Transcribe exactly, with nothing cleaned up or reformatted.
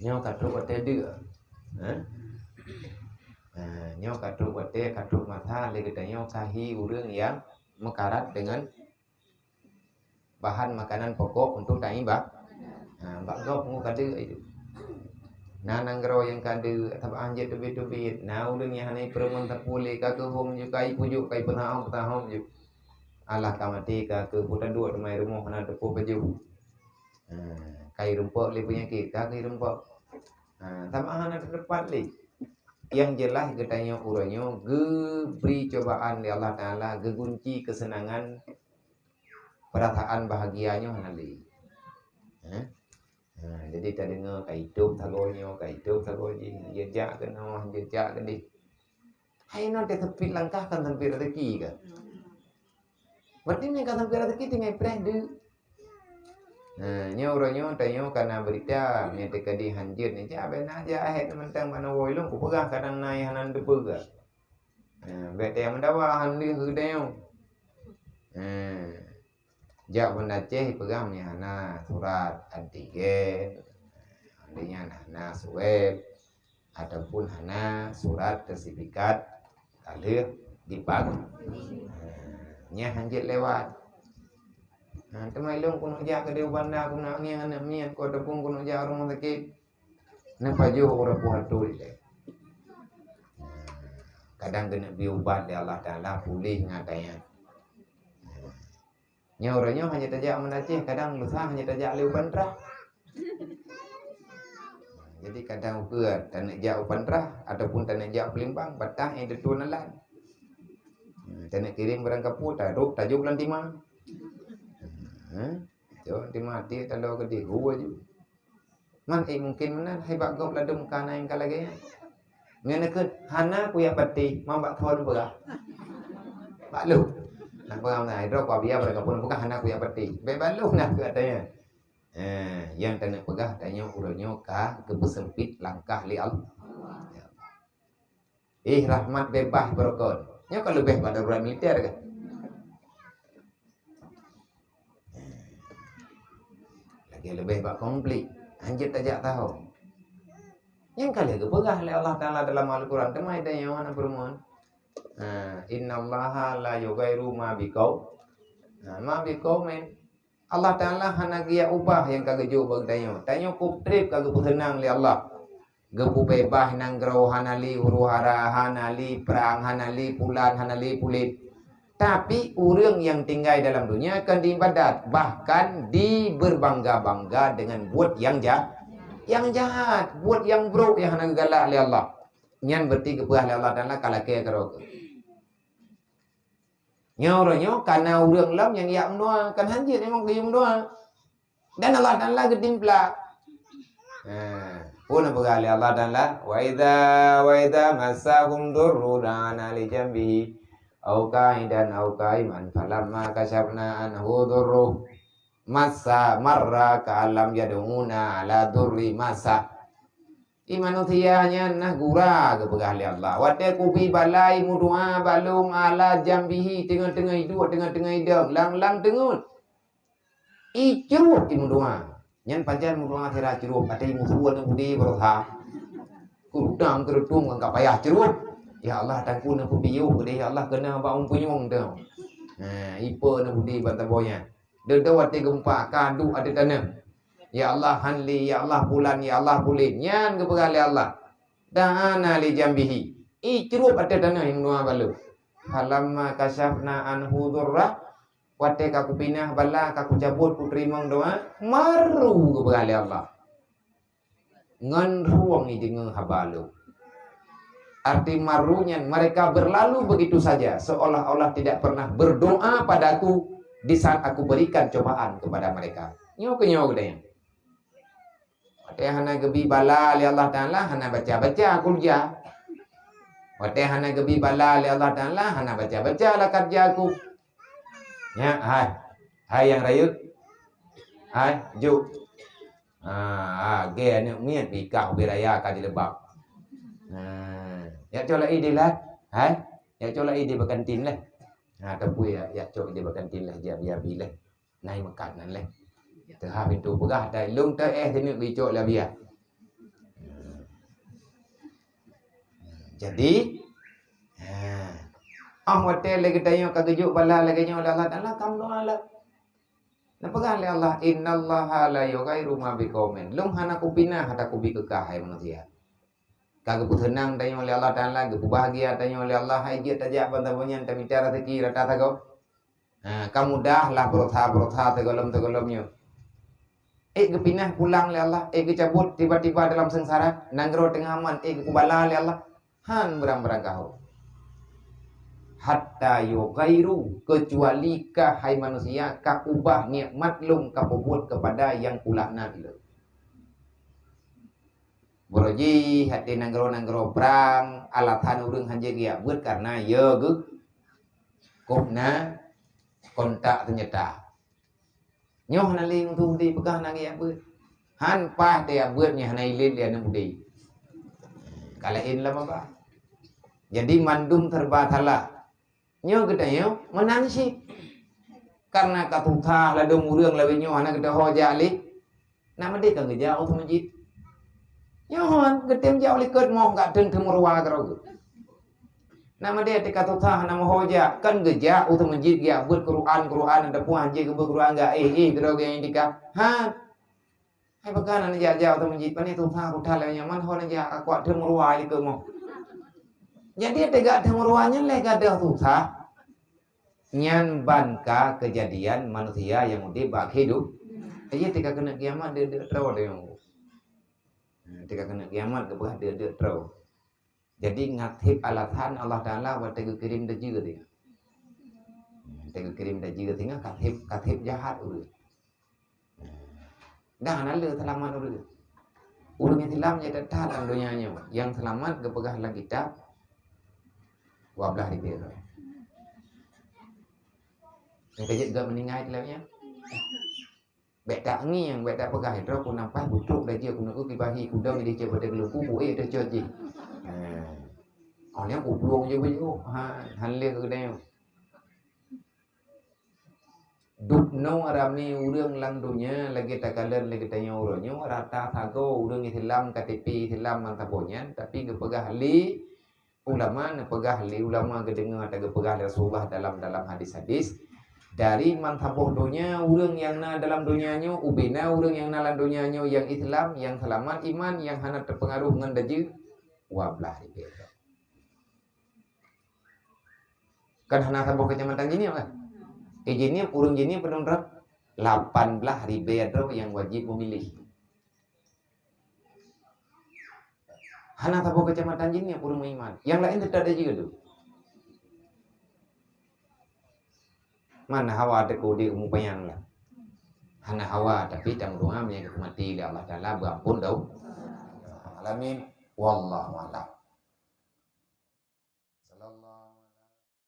Nyoe ka trok watèe deuk. Ha? Ha, nyoe ka trok watèe, ka trok masa lé geutanyoe ka hi ureueng nyang meukarat deungon bahan makanan pokok untuk taiba-, ha, bak gob ngon ka deuk itu. Na nanggroe nyang ka deuk, sabab hanjeuet teubiet-teubiet. Na ureueng nyang hana ipeureumeun sapeue lé, ka keuhom ju, ka ipujok, ka ipeusahom-peusahom ju. Alah ka maté, ka keuh peue taduek teuma i rumoh hana teupeu pajoh. Ha, ka irumpok lé peunyakét, ka keuh irumpok. Ha, sama hana teupat lé. Yang jeulaih geutanyoe uroe nyoe geubri cobaan lé Allah Taala, geugunci keuseunangan, peurasaan bahagia nyoe hana lé. Ha? Ha, jadi tadeungoe ka itôb sagoe nyoe, ka itôb sagoe jih, jijak keunoe, jijak keudeh. Hai nyoe teuseumpit langkah kan seumpit rezeki ka. Berarti nyoe ka seumpit rezeki tinggai preh deuk. Nah, nyoe uroe nyoe tanyoe kana berita, nyoe teuka di hanjeuet nyoe, jak bèk na jak, hèk mantong manoe woe lôn kupeugah kadang na nyang hana teupeugah. Nah, bèk tayang meudawa han lheueh geutanyoe. Nah, jak Banda Aceh peugah meuhana surat antigen, antigen hana swab, ataupun hana surat sertifikat ka lheueh dipag-, ha, nyan hanjeuet lewat. Ha, teuma ilong keuneuk jak keudeh u Banda, keuneuk ngieng aneuk miet, keu ataupun keuneuk jak rumoh sakét, neupajoh uroe puasa tu ilèe. Ha, kadang keuneuk bri ubat lé Allah Taala, puléh ngon tanyan. Ha. Nyoe uroe nyoe hana tajak u Banda Aceh, kadang lusa hana tajak lé u Pantrah. Jadi kadang ukeue taneuk jak u Pantrah ataupun taneuk jak u Palembang, batang nyang teutu neulan. Taneuk kirém barang kapue, tarok tajok lam tima. Ha? Jok lam tima, tiek taloe keudeh, hu aju. Man, eh, mungkin meunan, hai bak gob ladôm ka na nyang ka lagèe nyan. Nyan neukheun, hana kuyak patéh, man bak thon peugah. Bak lôn. Nah, peugah meunan, droe kubiet bak kampung peugah hana kuyak patéh. Bèk bak lôn na keu ata nyan. Eh, nyang taneuk peugah tanyoe uroe nyoe ka geupeuseumpit langkah lé Allah. Eh, rahmat beubaih beurokon. Nyoe ka leubeh bak darurat militer kan? Lagèe leubeh bak konflik. Hanjeuet tajak tahom. Nyang ka lheueh geupeugah lé Allah Taala dalam Al-Quran, teuma tanyoe hana peurumoh. Ha, "Innallaha la yughayyiru ma biqaum." Ha, ma biqaumin. Allah Taala hana geujak ubah nyang ka geujok bak geutanyoe. Tanyoe kôb trép ka geupeuseunang lé Allah. Geupeubeubaih nanggroe hana lé huru-hara, hana lé prang, hana lé pulan, hana lé pulet. Tapi ureueng nyang tinggai dalam donya kon diibadat, bahkan diberbangga-bangga dengan buet nyang ja-, nyang jahat, buet nyang brok nyang hana geugalak lé Allah. Nyan berarti geupeugah lé Allah Taala ka lakèe keudroe. Nyoe uroe nyoe kana ureueng lom nyang jak meudoa, kan hanjeuet memang geuyue meudoa. Dan Allah Taala geutimpla. Ha, peue na peugah lé Allah Taala, "Wa idza, wa idza massahum dhurru da'ana li janbihi, au qa'idan au qa'iman, falamma kasyafna anhu dhurruh, massa, marra ka'allam yad'una ala dhurri massa." Di manusia nyan na gura geupeugah lé Allah. Watèe kubi bala i meudoa bak lôn ala janbihi, teungoh-teungoh iduek, teungoh-teungoh idong, lam-lam teungeut. I crôb i meudoa. Nyan pajan meudoa sira crôb, até i musoh aneuk beudé beureuha. Kudang keureutong ngon ka payah crôb. Ya Allah, Teungku neupeupiôh keudeh, ya Allah, keuneuk bak umpunyong teuh. Nah, ipe aneuk beudé ban saboh nyan. Deudeuh watèe geumpa, ka duek ateueh taneuk. Ya Allah, han lé, ya Allah, pulan, ya Allah, pulan. Nyan geupeugah lé Allah. Da'ana li janbihi. I crôb ateueh taneuk nyang dua baloh. Falamma kasyafna anhu dhurrah, watèe ka kupinah bala, ka kucabot, kuteurimong doa, marru geupeugah lé Allah. Ngon rueng jideungoe haba lôn. Arti marru nyan, mereka berlalu begitu saja, seolah-olah tidak pernah berdoa padaku di saat aku berikan cobaan kepada mereka. Nyoe keuh nyoe geutanyoe. Watèe hana geubi bala lé Allah Taala, hana baca-baca kuljah. Watèe hana geubi bala lé Allah Taala, hana baca-baca lakad ja'akum. Nyak, hai. Hai nyang rayeuk. Hai, jok. Ha, ha, gèt aneuk miet pih kah ubé raya ka jileubab. Ha, yak cok lagi deh lah. Hai, yak cok lagi deh bak kantin lah. Ha, tapi yak, yak cok deh bak kantin lah, ji abi-abi lah. Nai meukat nan leh. Teuhah pintoe peugah, dai lôn teu éh keuneuk bicok lé Abiya. Jadi, ha, oh watèe lé geutanyoe ka geujok bala lagèe nyoe lé Allah Taala, kam doa lah. Neupeugah lé Allah, "Innallaha la yughayyiru ma biqaumin." Lôn hana kupinah ata kubi keu kah hai manusia. Ka geupeuseunang tanyoe lé Allah Taala, geupeubahgia tanyoe lé Allah, hai jeuet tajak ban saboh nyan tamita raseuki rata sagoe. Ha, ka mudah lah berusaha-berusaha sigohlom-sigohlom nyoe. Ék geupinah pulang lé Allah, ék geucabot tiba-tiba dalam seungsara, nanggroe teungoh aman, ék geupubala lé Allah. Han beurang-beurang kahô. Hatta yughayyiru, keucuali kah hai manusia ka ubah nikmat lôn ka peubuet keupada nyang kulaknat lôn. Baroe jih até nanggroe-nanggroe prang, alasan ureuëng hanjeuet geujak beuet kareuna ya geuh kôb na kontak seunjata. Nyoe hana lé ureuëng udeb peugah na geujak beuet. Han paih teuyak beuet nyoe hana ilét lé aneuk udeb. Ka laén lam babah. Jadi mandum serba salah. Nyoe geutanyoe meunan cit. Kareuna ka susah ladôm ureuëng lawét nyoe hana geutanyoe ho jak lé. Nama dia kan geujak u masjid. Nyoe hon geutem jak u likot moh gak tem teumeuruwa keudroe. Nama dia teuka susah hana meuho jak kan geujak u masjid geujak beuet Quran Quran ada puah jih geubeuet Quran gak eh eh keudroe geutikah. Ha. Hai peugah na neujak-jak u masjid, pane tuha kutat lagèe nyan, man ho neujak, aku teumeuruwa likot moh. Jadi teuga teumeuruwa nyan lé gadoh tuha. Nyan ban ka keujadian manusia nyang udeb bak hidup. Jadi teuka keuneuk kiamat deuk-deuk troe deh. Teuka keuneuk kiamat geupeugah deuk-deuk troe. Jadi ngat hib alasan Allah Taala watèe geukirém dajih teuh. Watèe geukirém dajih teuh ngat hib, ngat hib jahat ureuëng. Dah hana le seulamat ureuëng. Ureuëng Islam nyang that-that lam donya nyoe, nyang seulamat geupeugah lam kitab dua belas ribèe droe. Nyang ka jeuet geuh meuninggai teuh lagèe nyan. Bèk tangieng, bèk tapeugah, "Droe ku nampak butrok dajih ku neu kibahi kudong di cewek pada geulungku, bu eh teucot jih." Ha. Oh, nyan ku plueng je beuh. Ha, han lé keu geutanyoe. Dubnoe ramé ureuëng lam donya lagèe takalon lagèe tanyoe uroe nyoe, rata sagoe ureuëng Islam K T P Islam ban saboh nyan, tapi geupeugah lé ulama, neupeugah lé ulama geudeungoe ata geupeugah lé Rasulullah dalam, dalam hadis-hadis, dari ban saboh donya ureuëng nyang na dalam donya nyoe, ubena ureuëng nyang na lam donya nyoe nyang Islam, nyang seulamat iman, nyang hana teupeungaruh ngon dajih, dua belas ribèe droe. Kan hana saboh keucamatan Jeunieb kan? Eh, Jeunieb, ureuëng Jeunieb padum droe? Lapan belas ribèe droe nyang wajéb meumilih. Hana saboh keucamatan Jeunieb ureuëng meuiman. Nyang laén teutap dajih tu. Mana hawa teuka di umu panyang lah. Hana hawa, tapi tameudoa meunyoe mati lé Allah Taala beuampôn dosa. Alamin. Wallahu a'lam.